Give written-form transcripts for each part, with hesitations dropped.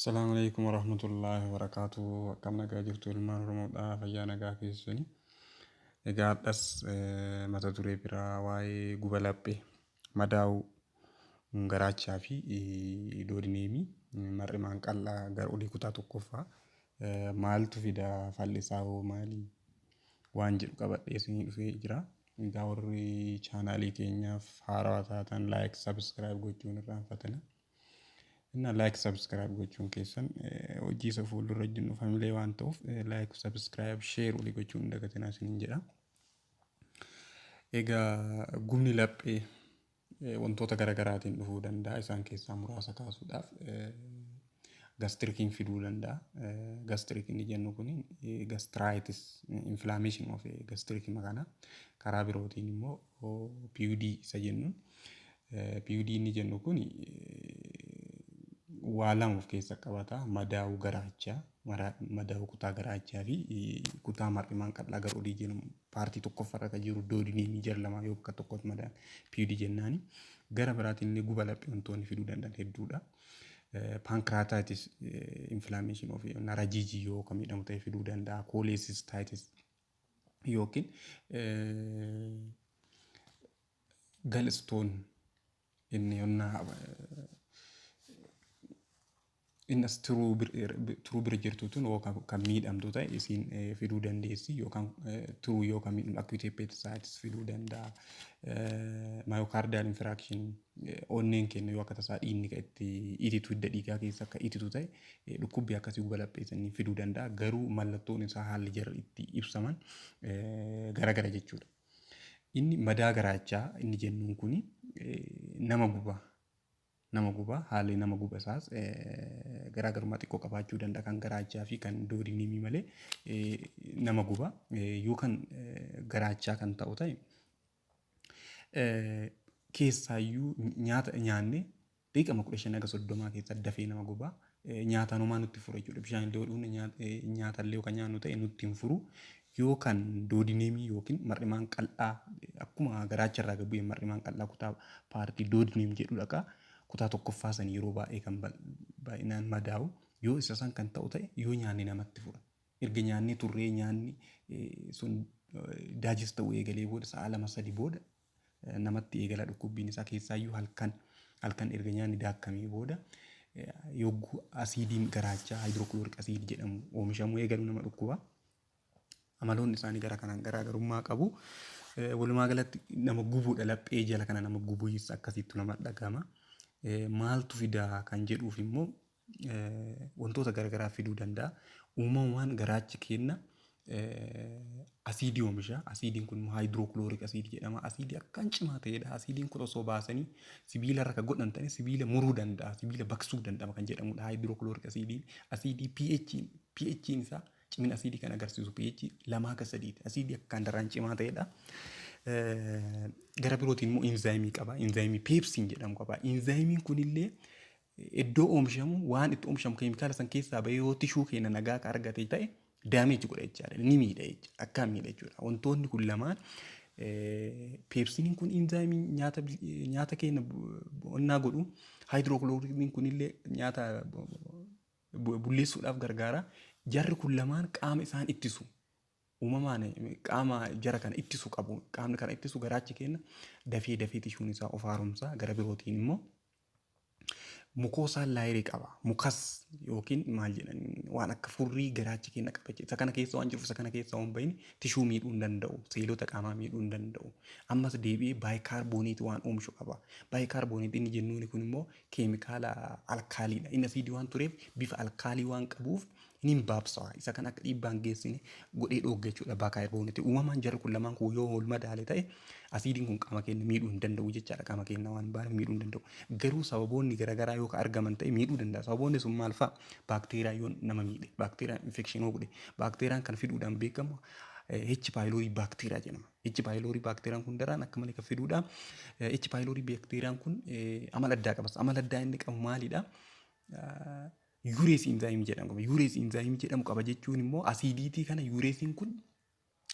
Assalaamu alaikum warahmatullaahi wabarakaatuh. Akkam nagaa jirtu ilmaan Oromoodha, fayyaa nagaa keessani. Egaa har'as mata duree biraa waa'ee guba laphee, madaa'uu garaachaa fi doodineemii mar'imaan qal'aa gara olii kutaa tokkoffaa maaltu fida, falli isaa hoo maali waan jedhu qabadhee isinii dhufee jira. Egaa warri chaanaalii keenyaaf haarawaa taatan like, subscribe gochuun irraanfatina. Inna like, subscribe gochuun keessan hojii isa fuuldura hojjennu familee waan ta'uuf, like, subscribe, share walii gochuun hin dagatinaa isiniin jedha. Egaa gubni laphee wantoota garaagaraatiin dhufuu danda'a. Isaan keessaa muraasa kaasuudhaaf, gastrikiin fiduu danda'a. Gastric inni jennu kun gastritis, inflammation of gastric kana. Karaa birootiin immoo PUD isa jennuun. PUD inni jennu kun waa lama of keessa qabata. Madaa'uu garaachaa, madaa'uu kutaa garaachaa fi kutaa mar'imaan qal'aa gara olii jennu paartii tokkoffaarra kan jiru duodenumii jara lamaa yoo bakka tokkotti madaa'an PUD jennaani. Gara biraatiin illee guba laphee wantoonni fiduu danda'an hedduudha. Pancreatitis, inflammation of rajiijii yoo kan miidhamu ta'e fiduu danda'a. Cholecystitis yookiin gallstone inni yonnaa inni as tiruu bira jirtu tun yoo kan miidhamtu ta'e isiin fiduu dandeessi, yookaan tiruu yoo kan miidhamtu acute hepatitis fiduu danda'a. Myocardial infarction, onneen keenya yoo akka tasaa dhiigni kan itti ititu hidda dhiigaa keessa akka ititu ta'e, dhukkubbii akkasii guba laphee sanii fiduu danda'a. Garuu mallattoon isaa, haalli jarri itti ibsaman garagara jechuudha. Inni madaa garaachaa inni jennuun kuni nama guba. Nama guba, haalli nama guba isaas garaagarummaa xiqqoo qabaachuu danda'a kan garaachaa fi kan duodenumii malee nama guba. Yoo kan garaachaa kan ta'u ta'e, keessaayyuu nyaata nyaanne daqiiqama 15 haga 30 keessa dafee nama guba. Nyaataan homaa nutti furu jechuudha. Bishaan illee yoo dhugne, nyaata illee yoo kan nyaannu ta'e nutti hin furu. Yoo kan duodenumii yookiin mar'imaan qal'aa akkuma garaacha irraa gad bu'ee mar'imaan qal'aa kutaa paartii duodenum jedhu dhaqa. Kutaa tokkoffaa san yeroo baay'ee kan baay'inaan madaa'u. Yoo isa san kan ta'u ta'e, yoo nyaanne namatti fura. Erga nyaannee turree, nyaanni sun digest ta'uu eegalee booda, sa'a 2-3 booda namatti eegala dhukkubbiin isaa. Keessaayyuu halkan halkan erga nyaanni daakkamee booda, yogguu asiidiin garaachaa hydrochloric acid jedhamu oomishamuu eegalu nama dhukkuba. Amaloonni isaanii gara kanaan garaagarummaa qabu. Walumaa galatti nama gubuudha, laphee jala kana nama gubuus akkasitti nama dhagama. Maaltu fidaa kan jedhuuf immoo wantoota garaagaraa fiduu danda'a. Uumamumaan garaachi keenya asiidii oomisha. Asiidiin kun immoo hydrochloric acid jedhama. Asiidii akkaan cimaa ta'edha. Asiidiin kun osoo baasanii sibiila irra kan godhan ta'e sibiila muruu danda'a. Sibiila baqsuu danda'a kan jedhamudha. Hydrochloric asiidiin asiidii pH isaa, cimina asiidii kan agarsiisu pH 2 haga 3ti. Asiidii akkaan daran cimaa ta'edha. Gara birootiin immoo inzaayimii qaba. Inzaayimii pepsin jedhamu qaba. Inzaayimiin kunillee iddoo oomishamu, waan itti oomishamu keemikaala san keessaa bahee yoo tissue keenya nagaa akka argate ta'e damage godha jechaadha. Ni miidha jechuudha. Akkaan miidha jechuudha. Wantoonni kun lamaan, pepsiniin kun inzaayimii nyaata keenya onnaa godhu, hydrochloriciin kunillee nyaata bulleessuudhaaf gargaara. Jarri kun lamaan qaama isaan ittisu. Uumamaan qaama jara kana ittisu qabu. Qaamni kana ittisu garaachi keenya dafee dafee tissueun isaa of haaromsa. Gara birootiin immoo mucosaan layerii qaba. Mucus yookiin maal jedhan, waan akka furrii garaachi keenya qaba jechuudha. Isa kana keessa waan jiruuf, isa kana keessa waan bahin tissue miidhuu hin danda'u. Seelota qaamaa miidhuu hin danda'u. Ammas deebi'ee bicarbonate waan oomishu qaba. Bicarbonate inni jennuun kun immoo keemikaala alkaaliidha. Inni asiidii waan tureef, bifa alkaalii waan qabuuf ni baabsa. Isa kan akka dhiibbaan geessine godhee dhoogga jechuudha bicarbonate. Uumamaan jarri kun lamaan kun yoo wal madaale ta'e, asiidiin kun qaama keenya miidhuu hin danda'u jechaadha. Qaama keenya waan hin baaneef miidhuu hin danda'u. Garuu sababoonni garaagaraa yoo argaman ta'e miidhuu danda'a. Sababoonni sun maal fa'a? Baakteeriyaa yoo nama miidhe, baakteeriyaan infection yoo godhe, baakteeriyaan kan fiduudhaan beekamu H. pylori baakteeriyaa jedhama. H. pylori baakteeriyaan kun daraan akka malee kan fiduudha. H. pylori baakteeriyaan kun amala addaa qabas. Amala addaa inni qabu maalidha? Urease enzyme jedhamu qaba. Urease enzyme jedhamu qaba jechuun immoo acidity kana ureaseiin kun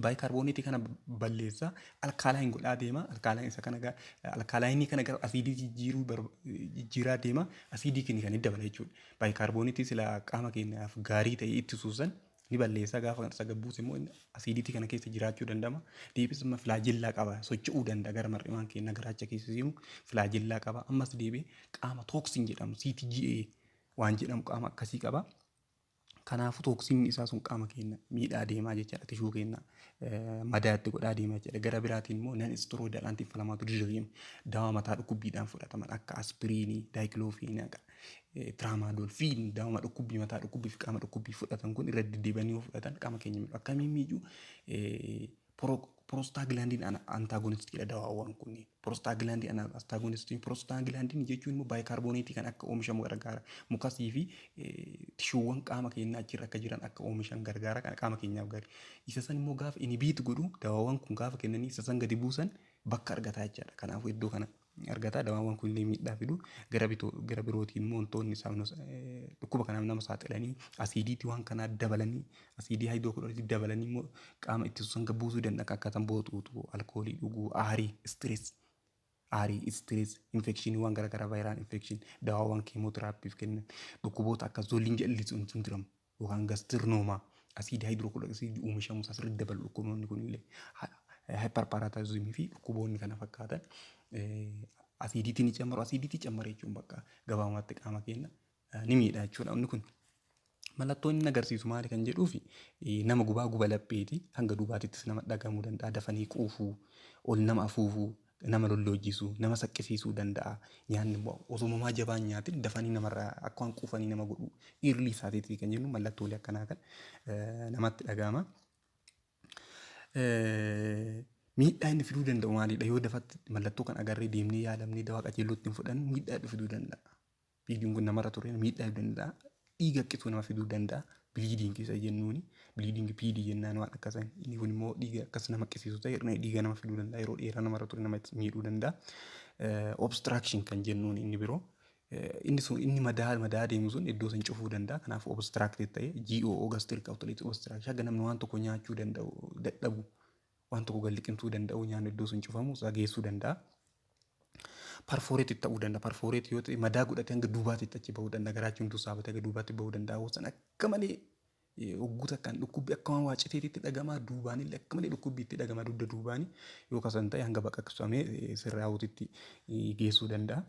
Bicarbonateii kana balleessaa, alkaline godhaa deema. Alkaline isa kana, alkalineii kana gara asiidii jijjiiruu jijjiiraa deema. Asiidii keenya kan dabala jechuudha. Bicarbonateii sila qaama keenyaaf gaarii ta'e ittisuu san ni balleessaa. Gaafa isa gabbuuse immoo acidity kana keessa jiraachuu danda'ama. Deebis immoo flagella qaba, socho'uu danda'a. Gara mar'imaan keenya garaacha keessa seenu flagella qaba. Ammas deebi'ee qaama toxin jedhamu, CTGA waan jedhamu qaama akkasii qaba. Kanaafuu toxinni isaa sun qaama keenya miidhaa deemaa jechaadha. Tissue keenya madaatti godhaa deemaa jechaadha. Gara biraatiin immoo non steroidal anti inflammatory drug, dawaa mataa dhukkubbiidhaan fudhataman akka aspiriinii, diclofenac, tramadol fi dawaa dhukkubbii mataa dhukkubbii fi qaama dhukkubbii fudhatan kun irra deddeebi'anii yoo fudhatan qaama keenya miidhu. Akkamiin miidhu? Prostaglandin antagonistiidha dawaawwan kunneen. Prostaglandin antagonistii, prostaglandin jechuun immoo bicarbonateii kan akka oomishamu gargaara. Mucusii fi tissuewwan qaama keenyaa achirra akka jiran akka oomishan gargaara, kan qaama keenyaaf gaarii. Isa san immoo gaafa inhibit godhu, dawaawwan kun gaafa kennanii isa san gadi buusan bakka argataa jechaadha. Kanaafuu iddoo kana argata. Dawaawwan kun illee miidhaa fidu. Gara bitoo gara birootiin immoo wantoonni isaan dhukkuba kanaaf nama saaxilanii acidity waan kanaa dabalanii, asiidii hydrochlorideii dabalanii immoo qaama ittisu san buusuu danda'a. Akka tamboo xuuxuu, alkoolii dhuguu, aarii, stress, aarii, stress, infectioniiwwan garaagaraa, viral infection, dawaawwan chemotherapyf kennan, dhukkuboota akka Zollinger Ellison syndrome yookaan gastrinoma, asiidii hydrochlorideii oomishamuu isaa sirriitti dabalu. Dhukkuboonni kunillee hyperparathyroidismii fi dhukkuboonni kana fakkaatan acidity ni camaru. Acidity camara jechuun bakka gabaabumatti qaama keenya ni miidha jechuudha. Inni kun mallattoon inni agarsiisu maali kan jedhuufi, nama gubaa, guba lapheeti, hanga duubaatittis nama dhagahamuu danda'a. Dafanii quufuu, ol nama afuufuu, nama lolloojjisuu, nama saqqisiisuu danda'a. Nyaanni immoo osoo jabaan nyaatin dafanii namarraa akka waan quufanii nama godhu, early satiety kan jennu mallattoolee akkanaa kan namatti dhagahama. Miidhaa inni fiduu danda'u maalidha? Yoo dafatti mallattoo kan agarree deemnee yaalamnee dawaa qajeelootti hin fudhannu, miidhaa hedduu fiduu danda'a. PD'n kun namarra ture miidhaa fiduu danda'a. Dhiiga qisuu nama fiduu danda'a. Bleeding isa jennuuni. Bleeding PD jennaan waan akkasii. Inni kun immoo dhiiga akkas nama qisiisu ta'e hir'ina dhiiga nama fiduu danda'a. Yeroo dheeraa namarra ture nama miidhuu danda'a. Obstruction kan jennuun inni biroo. Inni sun inni madaa madaa deemu sun iddoo san cufuu danda'a. Kanaaf obstructed ta'e GOO, gastric outlet obstruction, haga namni waan tokko nyaachuu danda'u dadhabu, waan tokko gad liqimsuu danda'u, nyaanni iddoo sun cufamu isaa geessuu danda'a. Perforate ta'uu danda'a. Perforate yoo ta'e madaa godhatee hanga duubaatti achi bahuu danda'a. Garaachi hunduu saabatee hanga duubaatti bahuu danda'a. San akka malee hogguu takkaan dhukkubbi akka waan waa citeetitti dhagamaa, duubaan illee akka malee dhukkubbi itti dhagamaa dugda duubaani yoo kasan ta'e hanga baqaqsamee sirraa'uutitti geessuu danda'a.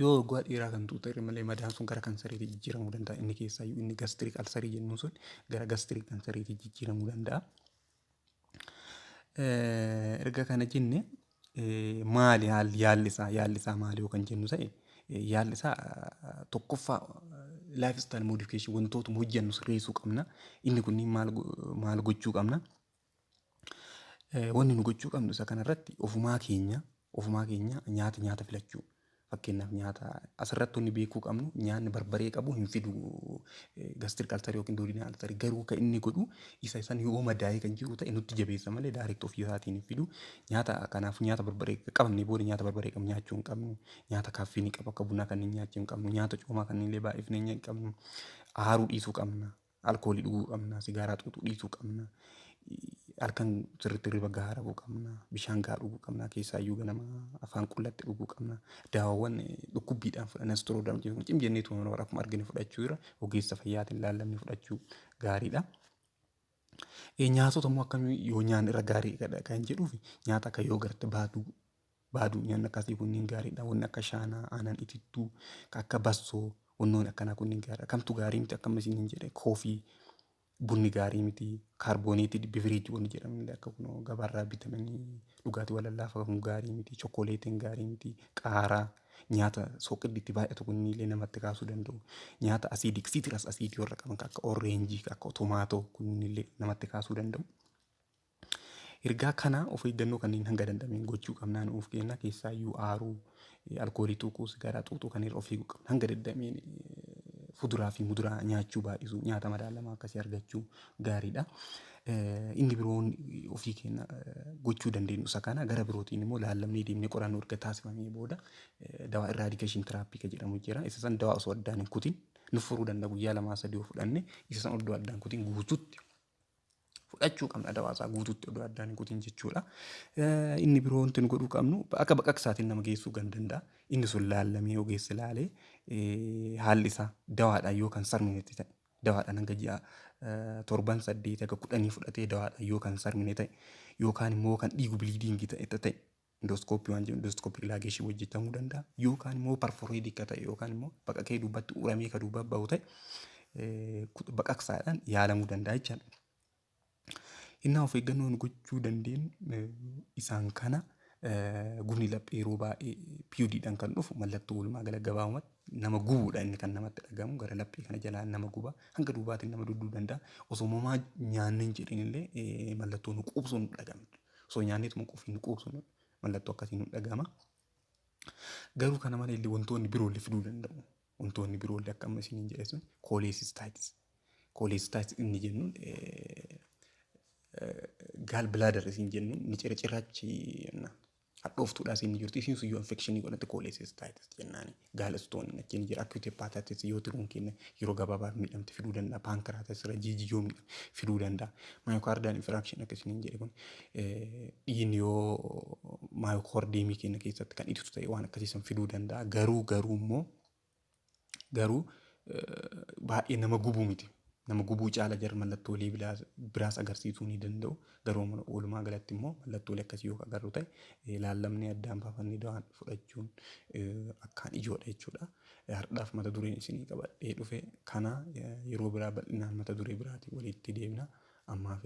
Yoo waggaa dheeraa kan ta'e malee madaan sun gara kansariitti jijjiiramuu danda'a. Inni keessaayyuu inni gastric ulcerii jennuun sun gara gastric kansariitti jijjiiramuu danda'a. Erga kana jenne, maali haalli yaalli isaa? Yaalli isaa maali yoo kan jennu ta'e, yaalli isaa tokkoffaa lifestyle modification, wantoota hojjennu sirreessuu qabna. Inni kunniin maal maal gochuu qabna? Wanni nu gochuu qabnu isa kanarratti ofumaa keenya nyaata filachuu. Fakkeenyaaf nyaata asirratti wanni beekuu qabnu, nyaanni barbaree qabu hin fidu gastric ulcerii yookiin duodenal ulcerii. Garuu kan inni godhu isa san yoo madaa'ee kan jiru ta'e nutti jabeessa malee direct ofii isaatiin hin fidu. Nyaata kanaafuu nyaata barbaree qabnee booda nyaata barbaree qabu nyaachuu hin qabnu. Nyaata caffeineii qabu akka bunaa kanneen nyaachuu hin qabnu. Nyaata coomaa kanneen illee baay'ifnee hin qabnu. Aaruu dhiisuu qabna. Alkoolii dhuguu qabna. Sigaaraa xuuxuu dhiisuu qabna. Halkan sirriitti hirriba gahaa rafuu qabna. Bishaan gahaa dhuguu qabna. Keessaayyuu ganama afaan qullatti dhuguu qabna. Daawwan dhukkubbiidhaan fudhanna steroidal cim jenneetu akkuma argine fudhachuu irra ogeessa fayyaatiin ilaallamni fudhachuu gaariidha. Nyaatota immoo akkamii yoo nyaanni irra gaariidha kan jedhuuf, nyaata akka yogurt, baaduu, baaduu, nyaanni akkasii kunniin gaariidha. Wanni akka shaanaa, aannan itittuu, akka bassoo, wannoonni akkanaa kunniin gaariidha. Kamtu gaarii miti akkam isiniin jedhe? Coffee, bunni gaarii miti. Carbonated beverage wanni jedhamu illee akka kunoo gabaarraa bitamanii dhugaatiiwwan lallaafaa kun gaarii miti. Chokoleetiin gaarii miti. Qaaraa, nyaata soqiddi itti baay'atu kunniin illee namatti kaasuu danda'u. Nyaata acidic, citrus acidii warra qaban akka orangeii, akka tomato kunniin illee namatti kaasuu danda'u. Ergaa kana of eeggannoo kanneen hanga danda'ameen gochuu qabnaa nuuf kenna. Keessaayyuu aaruu, alkoolii xuuxuu, sigaaraa xuuxuu kan irra of eeguu qabna. Hanga danda'ameen fuduraa fi muduraa nyaachuu baay'isuu, nyaata madaalamaa akkasii argachuu gaariidha. Inni biroon ofii keenya gochuu dandeenyu isa kana. Gara birootiin immoo laallamnee deemnee qorannoo erga taasifamee booda dawaa eradication therapy kan jedhamu jira. Isa san dawaa osoo addaan hin kutin nu furuu danda'a. Guyyaa 2-3 yoo fudhanne, isa san oddoo addaan kutin guutuutti Fudhachuu qabna dawaa isaa guutuutti odoo addaan hin kutin jechuudha. Inni biroo wanti nu godhuu qabnu akka baqaqsaatiin nama geessuu kan danda'a. Inni sun laallamee ogeessi laalee haalli isaa dawaadhaan yoo kan sarminetti ta'e, dawaadhaan hanga ji'a torban 8 haga 10 fudhatee dawaadhaan yoo kan sarmine ta'e, yookaan immoo kan dhiigu bleeding ta'e ta'e endoscopy waan jedhu endoscopic ligation hojjetamuu danda'a. Yookaan immoo perforated akka ta'e yookaan immoo baqaqee duubatti uramee ka duuba bahu ta'e baqaqsaadhaan yaalamuu danda'a jechaadha. Innaa of eeggannoon gochuu dandeenyu isaan kana. Gubni laphee yeroo baay'ee PUDdhaan kan dhufu mallattoo walumaa gala gabaabumatti nama gubuudha. Inni kan namatti dhagahamu gara laphee kana jalaan nama guba, hanga duubaatiin nama dudduu danda'a. Osoo homaa nyaanni hin jedhin illee mallattoo nu quubsu nu dhagahama. Osoo nyaanneetuma quufii nu quubsu mallattoo akkasii nu dhagahama. Garuu kana malee illee wantoonni biroollee fiduu danda'u. Wantoonni biroollee akka amma isiniin jedhe sun cholecystitis. Cholecystitis inni jennuun gall bladder isin jennuun ni cira cirrachi hadhooftuudha isin jirtu. Isiin sun yoo infection godhatte cholecystitis jennaani. Gall stone achi ni jira. Acute hepatitis yoo tiruun keenya yeroo gabaabaaf miidhamte fiduu danda'a. Pancreatitis irra jiiji yoo miidhame fiduu danda'a. Myocardial infarction akka isiniin jedhe kun dhiigni yoo myocardium keenya keessatti kan ibsu ta'e waan akkasii san fiduu danda'a. Garuu immoo garuu baay'ee nama gubuu miti. Nama gubuu caala jara mallattoolee biraas agarsiisuu ni danda'u. Garuu walumaa galatti immoo mallattoolee akkasii yoo agarru ta'e laallamnee addaan baafannee dawaan fudhachuun akkaan ijoodha jechuudha. Har'aaf mata dureen isinii qabadhee dhufe kana. Yeroo biraa bal'inaan mata duree biraatiin walitti deemna. Ammaaf